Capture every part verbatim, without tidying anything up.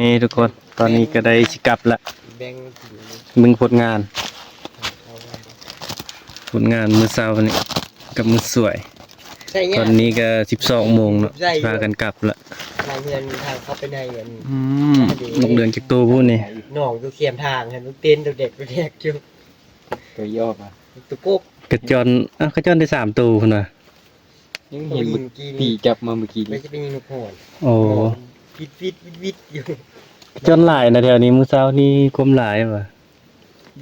นี่ทุกคน ตอนนี้ก็ได้สิกลับละ แบ่งกินอันนี้ เบิ่งผลงาน เอาไว้ ผลงานมื้อเช้านี้กับมื้อสวย ใช่เนี่ย ตอนนี้ก็สิบสองโมงเนาะ ใช่ สิพากันกลับละ ทางเฮือนทางเข้าไปในอัน อืม นกเหลืองจักโตพุ้นนี่ หนองอยู่เคียงทาง เห็นมันเต้นโดดเด็กโดดแดกอยู่ ตัวย่อมา ตัวกบ กระจอน อ้าว กระจอนได้สามโตพุ้นว่ะ ยังเห็น โอ้ย เมื่อกี้นี่ ตีจับมาเมื่อกี้ ไม่ นี่ ใช่เป็นยิงนกหอน โอ้ หอนวิดวิดวิดวิดอยู่ กระจอนหลายนะแถวนี้ มื้อเช้านี่ความหลายว่ะ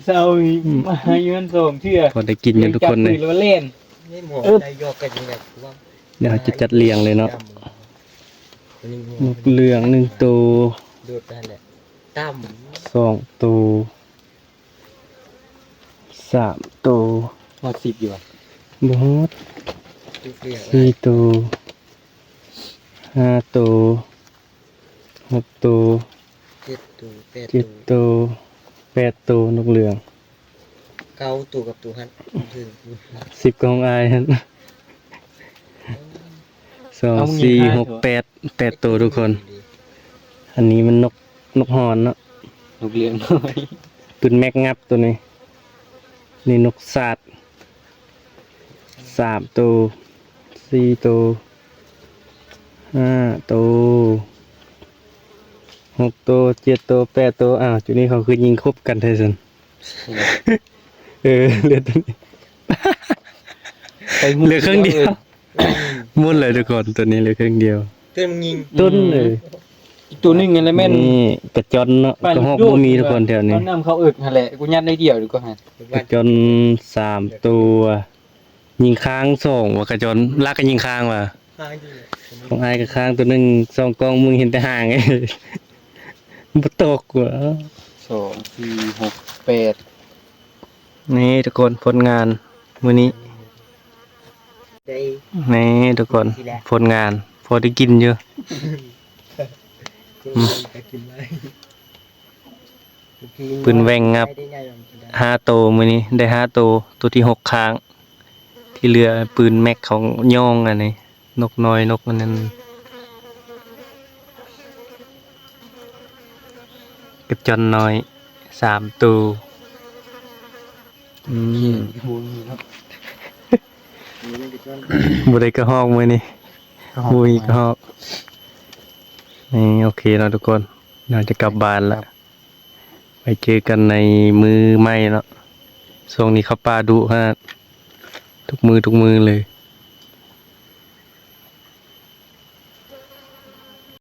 เช้านี่ อืม มาอยู่นั่นสองเทื่อ พอได้กินอยู่ทุกคนเลย จับปืนแล้วเล่น ไม่หมด เอิบ ได้ยอกกันยังไงกูว่า เดี๋ยวเราจะจัดเรียงเลยเนาะ ดำ นกเหลืองหนึ่งโต โดดไปนั่นแหละ ต่ำ สองโต สามโต ฮอดสิบอยู่อะ บ่ฮอด นกเหลือง สี่โต ห้าโต หกโต เจ็ดโต แปดโต เจ็ดโต แปดโต นกเหลือง เก้าโตกับโตหัน ถึง สิบก็ของอ้ายหัน สอง เอา สี่ หก แปด แปดโตทุกคน อันนี้มันนก นกฮอนเนาะ นกเหลืองน้อย ปืนแม็กงับตัวนี้ นี่นกซาด สามโต สี่โต ห้าโต หกโต เจ็ดโต แปดโต อ้าว จุดนี้เขาคือยิงคบกันแท้ซั้น เออ เหลือตัวนี้ ไปหมู่ เหลือเครื่องเดียว เดียว หมดเลยทุกคน ตัวนี้เหลือเครื่องเดียว เพื่อนมึงยิง ต้นเลย อีกตัวหนึ่งอะไรแม่น นี่กระจอนเนาะ ไป กระฮอก ลูก บ่มีทุกคนแถวนี้ เอาน้ำเข้าเอิกหั่นแหละ กูยัดได้เดียวดีกว่าหั่น กระจอนสามตัว ยิงค้างสองว่ะ กระจอน ลักก็ยิงค้างว่ะ ค้างอยู่ ของอ้ายก็ค้างตัวหนึ่ง ส่องกล้องมึงเห็นแต่หาง บ่ตกว่ะ สอง สี่ หก แปด นี่ทุกคน ผลงานมื้อนี้ ได้ นี่ทุกคน สิแหละ ผลงาน พอได้กินอยู่ กูก็กินได้ ปืนแว่งงับ ได้ไงวะ ห้าโตมื้อนี้ ได้ห้าโต ตัวที่หกค้าง ที่เหลือปืนแม็กของย่องอันนี้ นกน้อย นกอันนั้น กระจอนน้อย สามตัว อืม บ่ได้กระฮอกมื้อนี้ กระฮอก บ่มีกระฮอก นี่ โอเคเนาะทุกคน น่าจะกลับบ้านละ ครับ ไปเจอกันในมื้อใหม่เนาะ ช่วงนี้เข้าป่าดุขนาด ทุกมื้อ ทุกมื้อเลย